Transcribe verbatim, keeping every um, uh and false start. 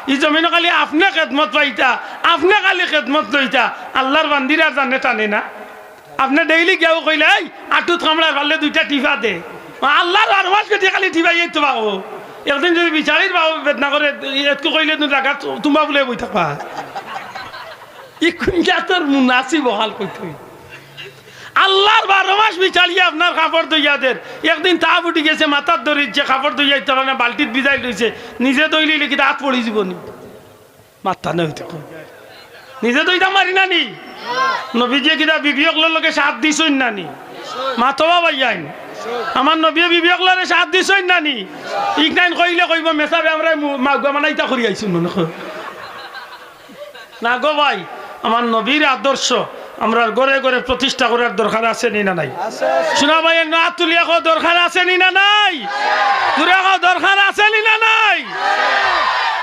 ই জমিনো খালি আপনে খেদমত পাইতা, আপনে খালি খেদমত লইতা, আল্লার বান্দির আর জানে টানে না। আপনে ডেইলি গিয়াউ কইলা, "এই আটুত কামড়ার পারলে দুইটা টিফা দে।" আল্লার বারো মাস বেটি খালি টিফাইয়াইতো পারো। একদিন যুদি বিচারির বাবু বেদনা করে, এতকু কইলে তুমি রাখা তুমা বুলে বই থাকবা। ই কুন জাতর মুনাসিব অকল কইতই। আল্লার বারো মাস বিচারিয়ে আপনার কাপড় ধইয়া দের। একদিন তাপ উঠি গেছে, মাথাত ধরিছে, কাপড় ধইয়া দিতে পারে না, বালতিত ভিজাই লইছে, নিজে ধইলে কিতা আত পড়ি যিবো নি? মাত্তা নাই অইতে কই। নিজে ধইতাম পারি না নি? নবীজিয়ে কিতা বিবি অকলর লগে সাথ দিছইন না নি? মাতবা ভাইয়াইন। আমার নবীয়ে বিবি অকলরে সাথ দিছইন না নি? ইকনাইন কইলে কইবো, "মেসাবে আমরা মু-, মাগুয়া মানাইতা করি আইছুন মনে কর।" না গো ভাই, আমার নবীর আদর্শ আমরার ঘরে ঘরে প্রতিষ্ঠা করার দরকার আছে নি না নাই? শোনা ভাই, এর আত তুলিয়া কও, দরকার আছে নি না নাই? জোরে কও, দরকার আছে নি না নাই?